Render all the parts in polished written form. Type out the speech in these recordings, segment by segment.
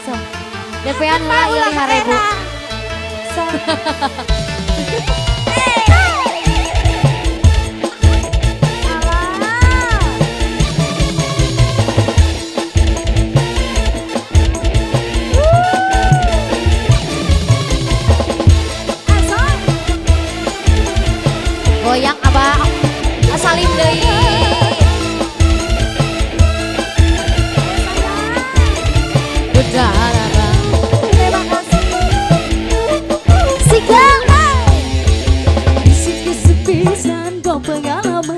So. DP-an heula ieu 5.000. So. Goyang abah salim deui. Terima kasih. Siga. Sepisan kau pengalaman,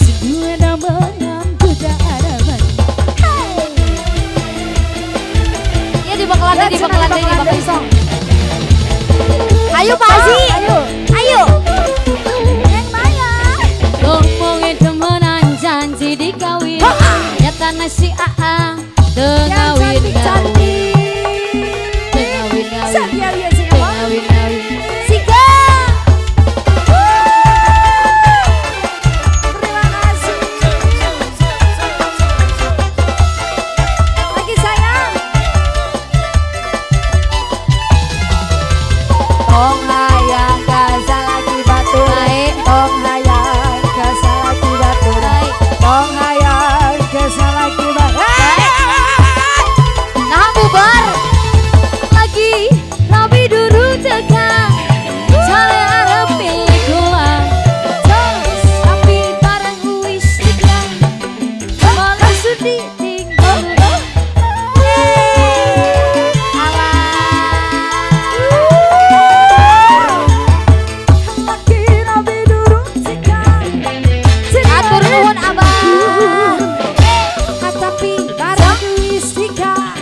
sedua nama duda araman. Ya di bakalan deui, di bakalan deui, di bakalan song. Ayo Pak Haji, ayo. Ayo. Ngomongin temenan janji dikawin, nyata nasi AA tengawin cantik, tengawin ngawin, tengawin ngawin. Siga. Terima kasih. Lagi sayang. Tong hayang kasalaki batu, tong hayang kasalaki batu, tong hayang kasalaki batu. Nah bubar lagi rabi duru teka cale arep milik kula terus tapi bareng wis nikah malah sudi tinggal. Lagi rabi duru teka. Atur nuhun abah. Tapi bareng wis nikah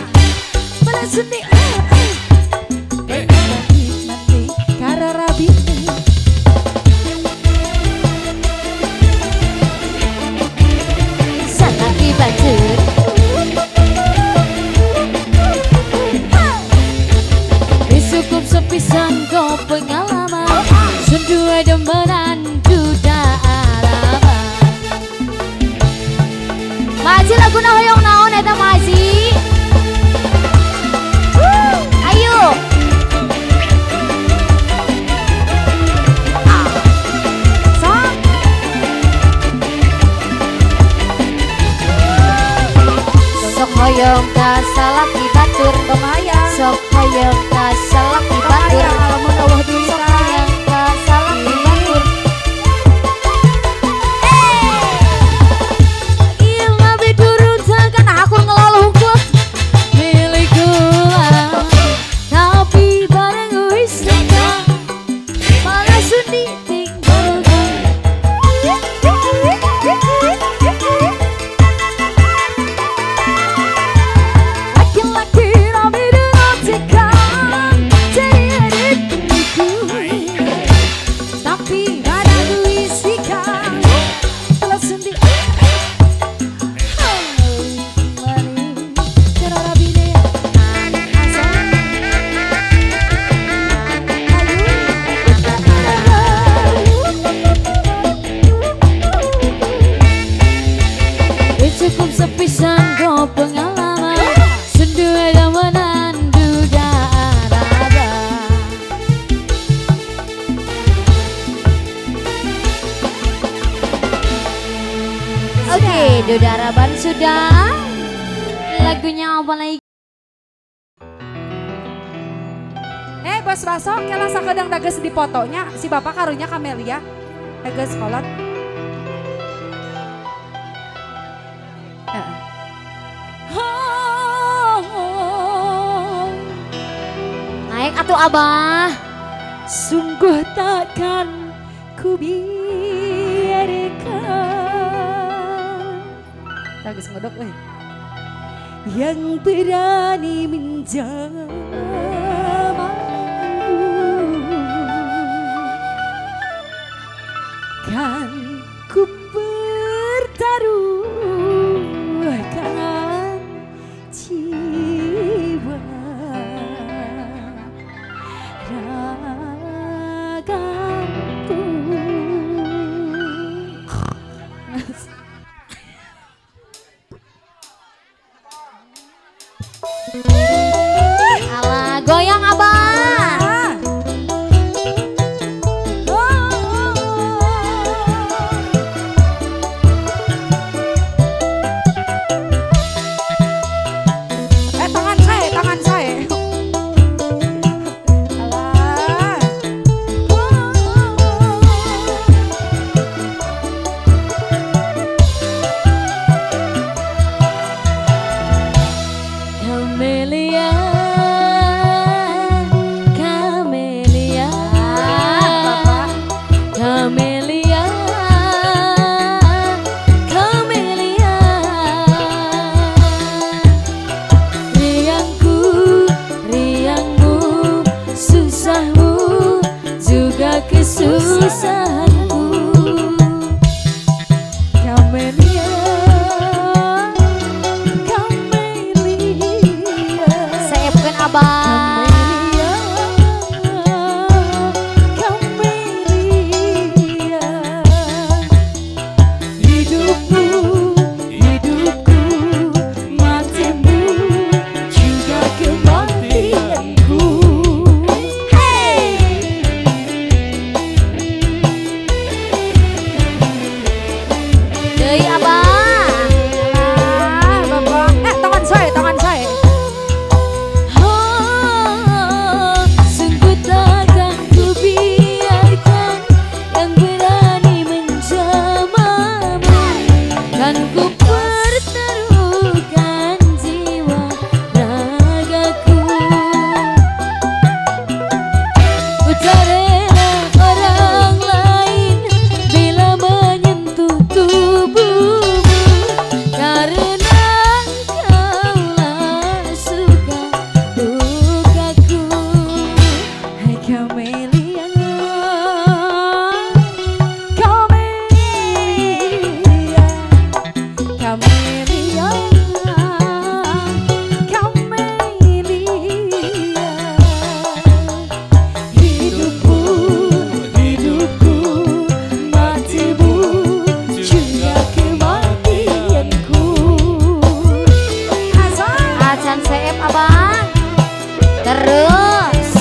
malah sudi mati karo rabine. Salaki bajur wis cukup sepisan go pengalaman sendua demenan duda araman. Maji laguna hoyong naon eta Maji? Ayo. Sok hoyong ka salaki batur, sok hoyong ka salaki batur, sok hoyong ka salaki batur. Ieu nabi turun tekan aku ngelol hukum milik kula, tapi bareng wis nikah malah sudi tinggal. Laki-laki rabi duru teka jadi adikku, tapi bareng wis nikah malah sudi karo rabine. Wis cukup sepisan go pengalaman sendua demenan duda araban. Oke, duda araban sudah. Lagunya apa lagi? Bos baso, kela sakedang dages dipotonya si bapak karunya Kamelia. Dages kolot. Naik atuh abah. Sungguh takkan ku biarkan. Dages ngodok euy. Yang berani menjamahku kan ku pertaruhkan jiwa ragaku. Abah. Camelia, hidupmu, hidupku, matimu juga kematianku. Hey. Deui Abah. Alah, bapak. Tangan saya, tangan saya. Oh, sungguh takkan ku biarkan yang berani menjamamu. Kan ku pertaruhkan jiwa ragaku. Ku tak rela orang lain bila menyentuh tubuhmu, karena engkaulah suka dukaku. Hai Camelia, Camelia, Camelia, Camelia. Hidupmu, hidupku, matimu juga kematianku. Acan seep Abah. Terus.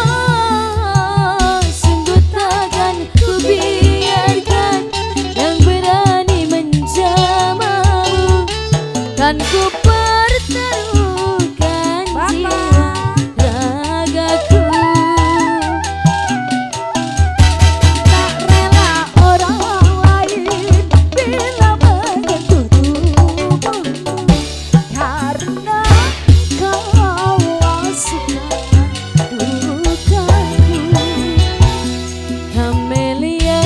Oh, sungguh takkan ku biarkan yang berani menjamamu. Kan ku pertaruhkan jiwa ragaku. Tak rela orang lain bila menyentuh tubuhmu, karena kaulah suka dukaku. Camelia,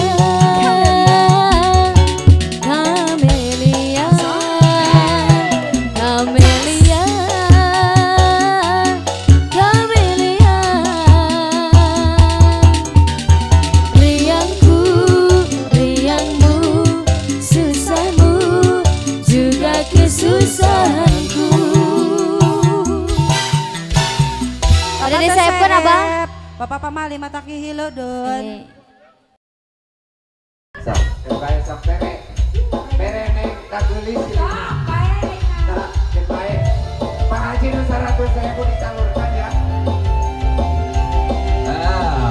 Camelia, Camelia, Camelia. Riangku, riangmu, susahmu juga kesusahanku. Ada di seepkeun Abah. Bapak pamali mata kihilo don. Sok, coba sok tere. Tere neng tagulis. Nah, bae. Pak Haji nu 100.000 dicalurkan ya. Ah.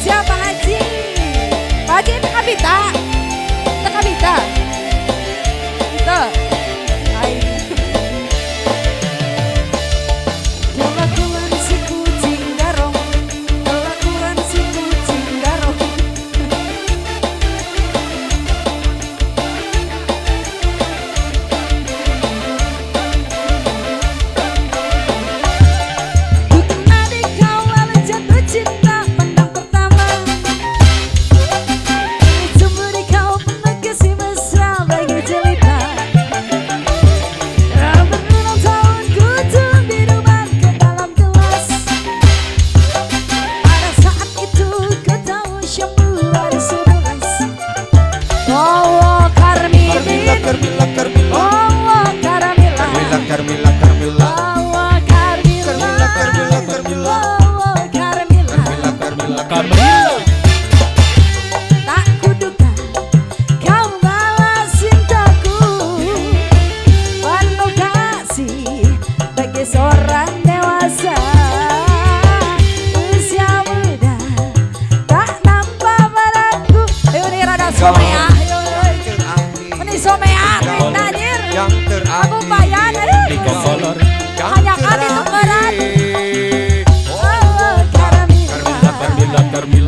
Siap Pak Haji. Pak Haji teu kabita. Teu kabita. Teu. Ai. Kelakuan si kucing garong. Kelakuan si kucing garong. Ku kenali kau lalu jatuh cinta pandang pertama. Cemburu kau pernah kasih mesra bagi jelita. Berulang tahun ku tunggu ke dalam kelas. Pada saat itu ku tahu syambu ada 11. Oh, Carmilla, Karmila, Carmilla, Carmilla. oh, Karmila, Carmilla, Carmilla, Carmilla. oh, Karmila, Carmilla, Carmilla, Carmilla. oh, Karmila. Carmilla, Carmilla, Carmilla. Tak kuduga kau balas cintaku, penuh kasih bagi seorang dewasa. Usia muda tak nampak padaku. Ayo nih rada somea, ayo ini somea, anjir. Yang terakhir. Aku bayan, aduh. Hanya kan itu berat. Terakhir. Oh, Karmila. Carmilla, Carmilla, Carmilla.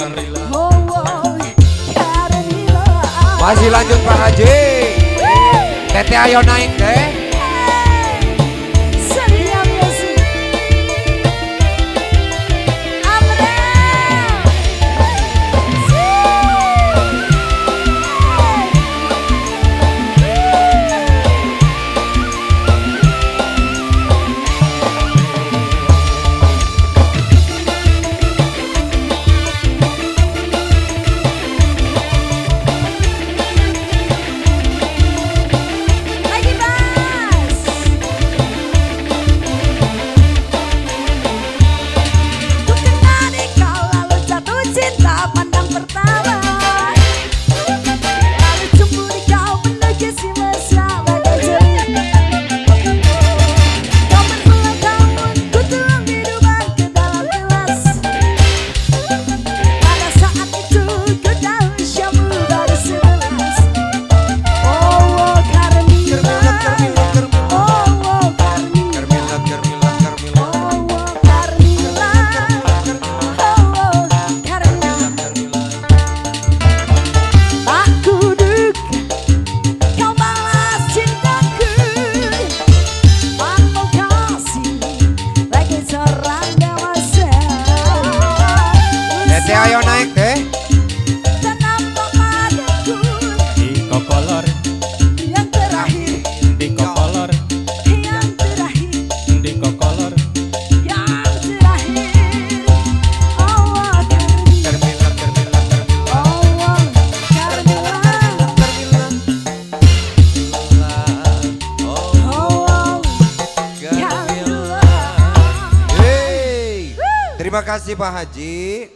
Carmila. Oh, oh, Carmila. Masih lanjut Pak Haji. Teteh ayo naik deh. Ayo naik deh. Di kokolor yang terakhir, di kokolor yang terakhir, di kokolor yang terakhir. Oh, Carmila, Carmila, Carmila. Oh, Carmila, Carmila. Oh, Carmila. Hey, terima kasih Pak Haji.